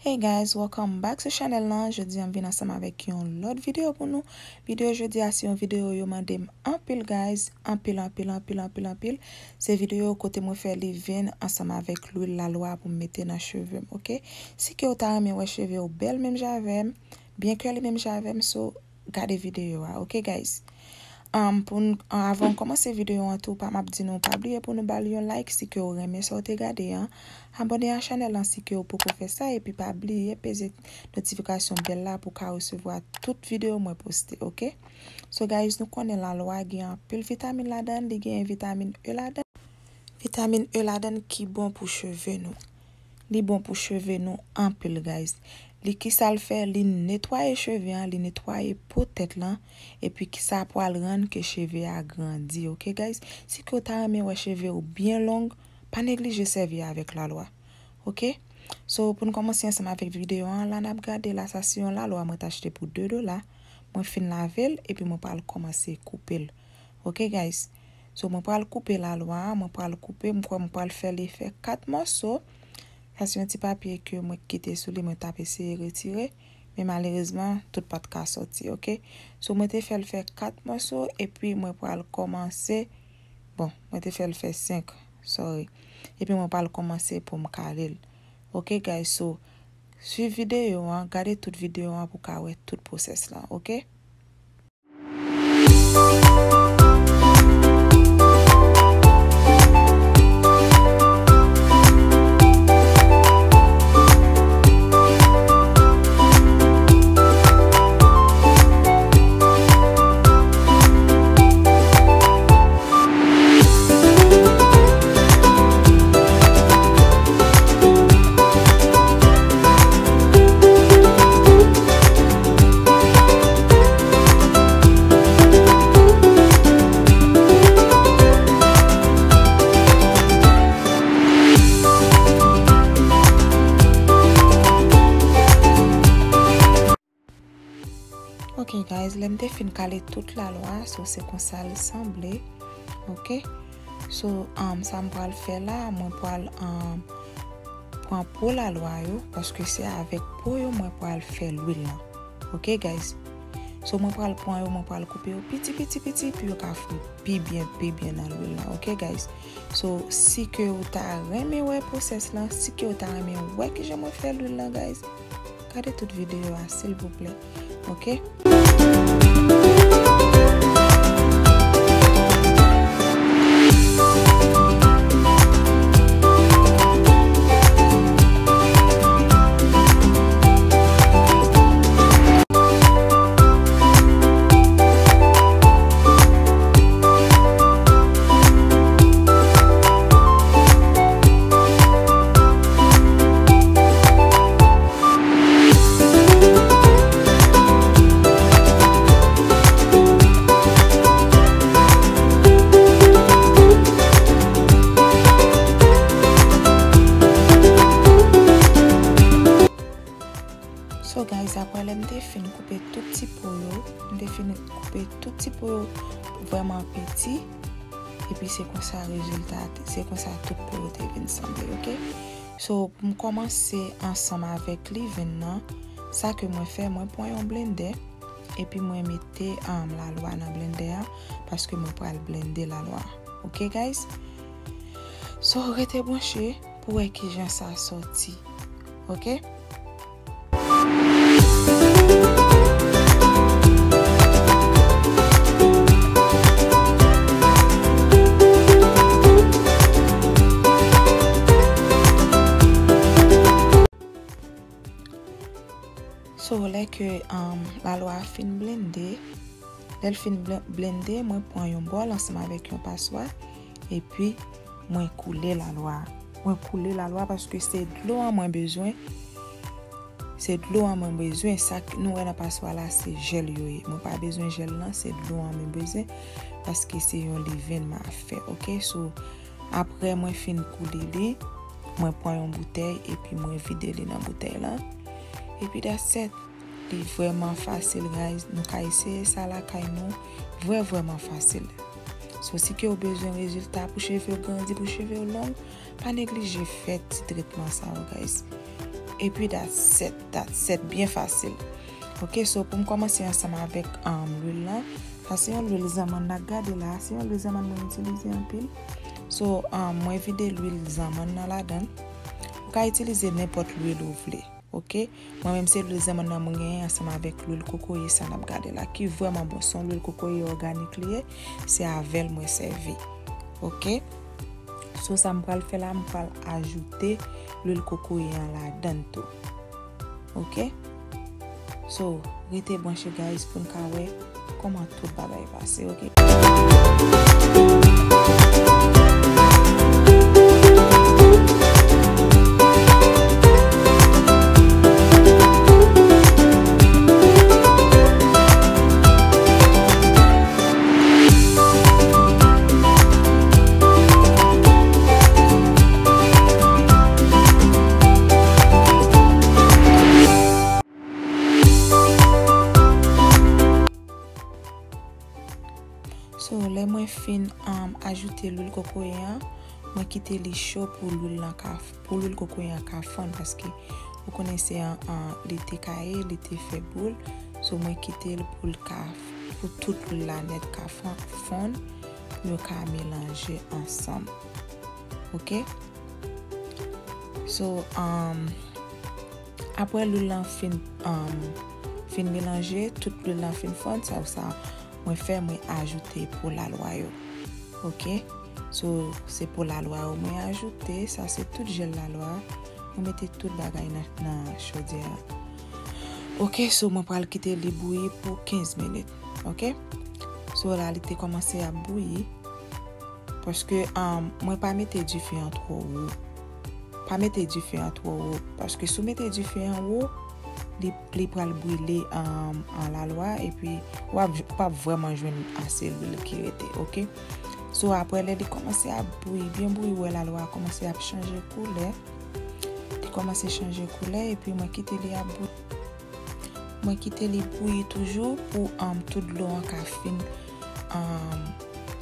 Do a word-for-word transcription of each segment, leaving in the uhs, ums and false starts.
Hey guys, welcome back to channel lan. Jodi a m vin ansanm avèk yon lòt videyo pou nou. Videyo jodi a se yon videyo yo mande m anpil guys, anpil, anpil, anpil, anpil, anpil. Se videyo kote mwen fè leave-in ansanm avèk lwil lalwa pou m mete nan cheve m, oke? Si ke w ta renmen wè cheve w bèl menm jan avè m, byen kè li menm jan avè m, so gade videyo a, oke guys? Um, pou n, an, avan n kòmanse videyo an tou, pa m ap di nou pa bliye pou nou ba l yon like si ke w renmen sa w te gade an. Abòne a chanèl lan si ke w poko fè sa, epi pa bliye peze notifikasyon bèl la pou w ka resevwa tout videyo mwen poste, oke? So guys, nou konnen lalwa gen anpil vitamin ladan l, li gen vitamin E ladan. Vitamin E ladan l ki bon pou cheve nou. Li bon pou cheve nou anpil, guys. Li kisa l fè? Li netwaye cheve an, li netwaye po tèt lan, epi ki sa pral rann ke cheve a grandi, oke, guys? Si ke w ta renmen wè cheve w byen long, pa neglije sèvi avèk lalwa, oke? So, pou n kòmanse ansanm avèk videyo an, la n ap gade la, sa se yon lalwa mwen t achte pou de dola. Mwen fin lave l, epi mwen pral kòmanse koupe l. Oke, guys? So, mwen pral koupe lalwa a, mwen pral koupe, m kwè mwen pral fè l fè kat mòso. Sa se yon ti papye ke mwen kite sou li, mwen t ap eseye retire, men malerezman, tout pa t ka sòti, oke? So, mwen te fè l fè kat mòso, epi mwen pral kòmanse, bon, mwen te fè l fè senk, sorry. Epi mwen pral kòmanse pou m kale l. Oke, guys, so, swiv videyo an, gade tout videyo an pou w ka wè tout pwosès lan, oke? Ok, guys, lè m te fin kale tout lalwa, so se konsa l sanble. Ok? So, um, sa m pral fè la, mwen pral, um, pran po lalwa yo, paske se avèk po yo mwen pral fè lwil lan. Ok, guys? So, mwen pral pran yo, mwen pral koupe yo piti, piti, piti, pou yo ka fri pi byen, pi byen nan lwil lan. Ok, guys? So, si ke ou ta renmen wè pwosès lan, si ke ou ta renmen wè kijan mwen fè lwil lan, guys, gade tout videyo a, silvouplè. Ok? So guys, apre lè m te fin koupe tout ti po yo, m te fin koupe tout ti po yo vrèman piti, epi se konsa rezilta, se konsa tout po yo te vin sanble, ok? So, pou m kòmanse ansanm avèk leave-in nan, sa ke mwen fè, mwen pran yon blendè, epi mwen mete, um, lalwa nan blendè a, paske mwen pral blende lalwa. Ok, guys? So, rete branche pou wè kijan sa sòti. Ok? So, lè ke, um, lalwa a fin blende, lè l fin blen-, blende, mwen pran yon bòl ansanm avèk yon paswa, epi mwen koule lalwa a. Mwen koule lalwa a paske se dlo an mwen bezwen. Se dlo an mwen bezwen. Sa k-, nou wè nan paswa la, se jèl yo ye. Mwen pa bezwen jèl lan, se dlo an mwen bezwen, paske se yon leave-in m ap fè, ok? So, apre mwen fin koule li, mwen pran yon boutèy epi mwen vide li nan boutèy lan. Epi that's it. Li vrèman fasil, guys. Nou ka eseye sa lakay nou. Vrè, vrèman fasil. So, si ke w bezwen rezilta pou cheve w grandi, pou cheve w long, pa neglije fè ti tretman sa yo, guys. Epi that's it, that's it, byen fasil. Ok, so pou m kòmanse ansanm avèk um, lwil lan, sa se yon lwil zanmann n ap gade la, se yon lwil zanmann mwen itilize anpil. So, um, mwen vide lwil zanmann nan ladan. Ou ka itilize nenpòt lwil ou vle. Ok, mwen menm se lwil zanmann nan mwen genyen ansanm avèk lwil kokoye sa n ap gade la, ki vrèman bon. Se yon lwil kokoye òganik li ye, se avè l mwen sèvi. Ok, so sa m pral fè la, m pral ajoute lwil kokoye an ladan tou. Ok, so rete branche guys pou n ka wè kòman tout bagay pase, ok? So, lè mwen fin um, ajoute lwil kokoye an, mwen kite li cho pou lwil lan ka pou lwil kokoye an ka fonn, paske ou konnen se an, an li te kaye, li te fè boul. So, mwen kite l pou l ka pou tout lwil la nèt ka fonn, pou yo ka melanje ansanm. Ok? So, um, apre lwil lan fin, um, fin melanje, tout lwil lan fin fonn, sa, sa mwen fè, mwen ajoute po lalwa yo. Ok? So, se po lalwa yo mwen ajoute, sa se tout jèl lalwa. Mwen mete tout bagay nan, nan chodyè a. Ok, so mwen pral kite li bouyi pou kenz minit. Ok? So, la, li te kòmanse ap bouyi. Paske um, mwen pa mete dife an twò wo. Pa mete dife an twò wo. Paske si w mete dife an wo, li, li pral brile um, an lalwa. Epi, w ap, w ap vrèman jwenn ase lwil ki rete, ok? So, apre, lè li kòmanse ap bouyi, byen bouyi, w wè lalwa a kòmanse ap chanje koulè. Li kòmanse chanje koulè, epi mwen kite li ap bouyi. Mwen kite li bouyi toujou pou um, tout dlo an ka fin um,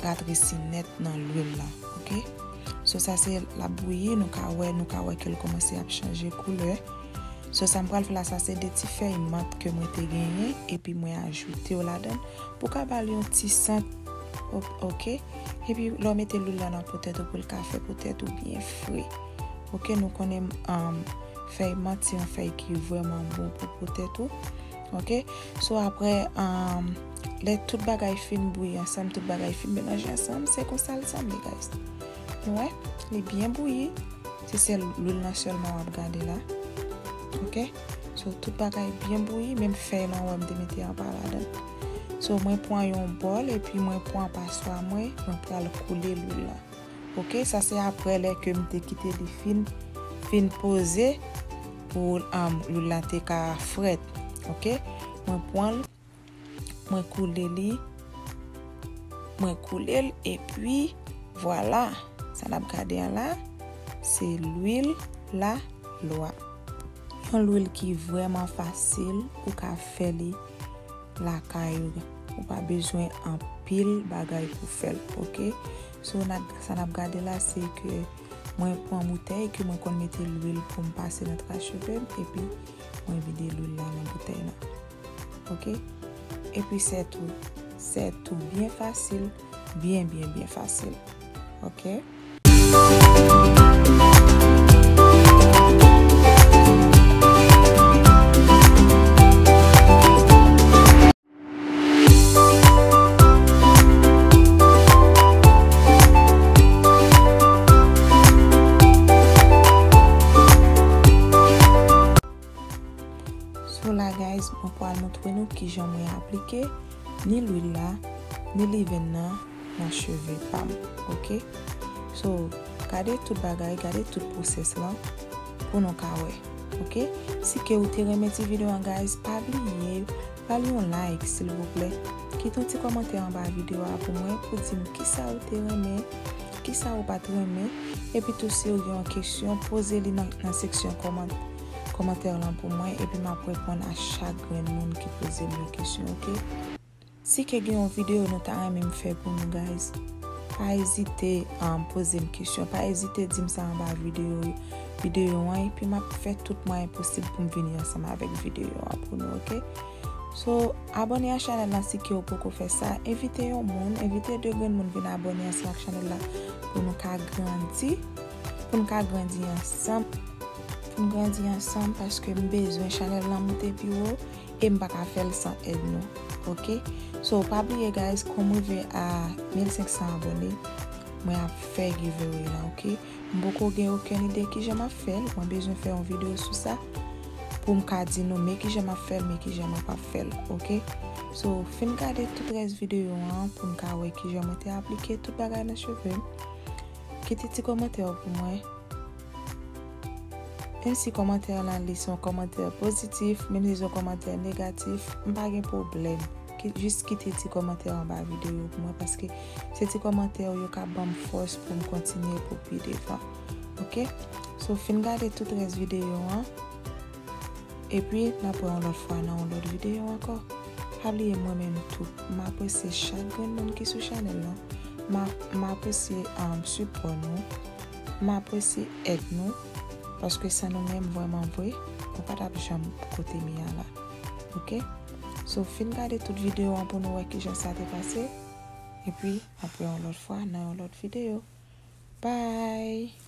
ratresi nèt nan lwil la, ok? So, sa se l ap bouyi, nou ka wè, nou ka wè ke l kòmanse ap chanje koulè. So, sa m pral fè la, sa se de ti fèy mant ke mwen te genyen, epi mwen ajoute yo ladan l pou ka ba l yon ti sant, o-, ok? Epi, lè w mete lwil la nan po tèt ou pou l ka fè po tèt ou byen fre. Ok, nou konnen um, fèy mant se yon fèy ki vrèman bon pou po tèt ou. Ok, so apre, um, lè tout bagay fin bouyi ansanm, tout bagay fin melanje ansanm, se konsa l sanble, guys. Nou wè, li byen bouyi. Se sèl lwil lan sèlman w ap gade la. Ok, so tout bagay byen bouyi, menm fèy lan w wè m te mete anba ladan. So mwen pran yon bòl epi mwen pran paswa mwen, mwen pral koule lwil lan. Ok, sa se apre lè ke m te kite li fin, fin poze pou um, lwil la te ka frèt. Ok, mwen pran l, mwen koule li, mwen koule l, epi vwala, sa n ap gade an la, se lwil lalwa. Yon lwil ki vrèman fasil, ou ka fè li lakay ou. Ou pa bezwen anpil bagay pou fè l, ok? So, n ap, sa n ap gade la, se ke mwen pran boutèy ke mwen konn mete lwil pou m pase nan tras cheve m, epi mwen vide lwil la nan boutèy la. Ok? Epi se tou, se tou byen fasil, byen, byen, byen fasil. Ok? So la, guys, mwen pral montre nou kijan mwen aplike ni lwil la, ni liven nan nan cheve pa m. Ok? So, gade tout bagay, gade tout pwosès lan pou nou ka wè. Ok? Si ke ou te renmen ti videyo an, guys, pa bliye ba l yon like, silvouplè. Kite yon ti kòmantè anba videyo a pou mwen, pou di m kisa ou te renmen, kisa ou pa t renmen. Epi tou, si ou gen yon kesyon, poze li nan, nan seksyon kòman-, kòmantè lan pou mwen, epi m ap reponn a chak grenn moun ki poze m yon kesyon, ok? Si ke gen yon videyo nou ta renmen m fè pou nou, guys, pa ezite um, poze m kesyon, pa ezite di m sa anba videyo videyo an, epi m ap fè tout mwayen posib pou m vini ansanm avèk videyo an pou nou, oke? So, abòne a chanèl la si ke w poko fè sa. Envite yon moun, envite de grenn moun vin abòne ansanm ak chanèl la pou nou ka grandi, pou nou ka grandi ansanm, pou nou grandi ansanm paske m bezwen chanèl la moute pi wo e m pa ka fè l san èd nou, oke? So, pa bliye guys, kon m rive a mil senk san abòne, mwen ap fè giveaway la, oke? M poko gen okenn ide kijan m ap fè l, mwen bezwen fè yon videyo sou sa pou m ka di nou men kijan m ap fè l, men kijan mwen p ap fè l, oke? So, fin gade tout rès videyo an pou n ka wè kijan mwen te aplike tout bagay nan cheve m. Kite ti kòmantè w pou mwen. Menm si kòmantè an nan li se yon kòmantè pozitif, menm si se yon kòmantè negatif, m pa gen pwoblèm. Ki- Jis kite ti kòmantè anba videyo pou mwen paske se ti kòmantè yo k ap ban m fòs pou m kontinye pou pi devan. Oke? So, fin gade tout rès videyo an. Epi, n ap wè yon lòt fwa nan yon lòt videyo ankò. Pa bliye mwen menm tou, m apresye chak grenn moun ki sou chanèl la. M a- M apresye um, sipò nou. M apresye èd nou. Paske san nou menm vrèman vre, nou pa t ap janm kote m ye a la. Oke? So, fin gade tout videyo an pou nou wè kijan sa te pase. Epi, n ap wè yon lòt fwa nan yon lòt videyo. Bye!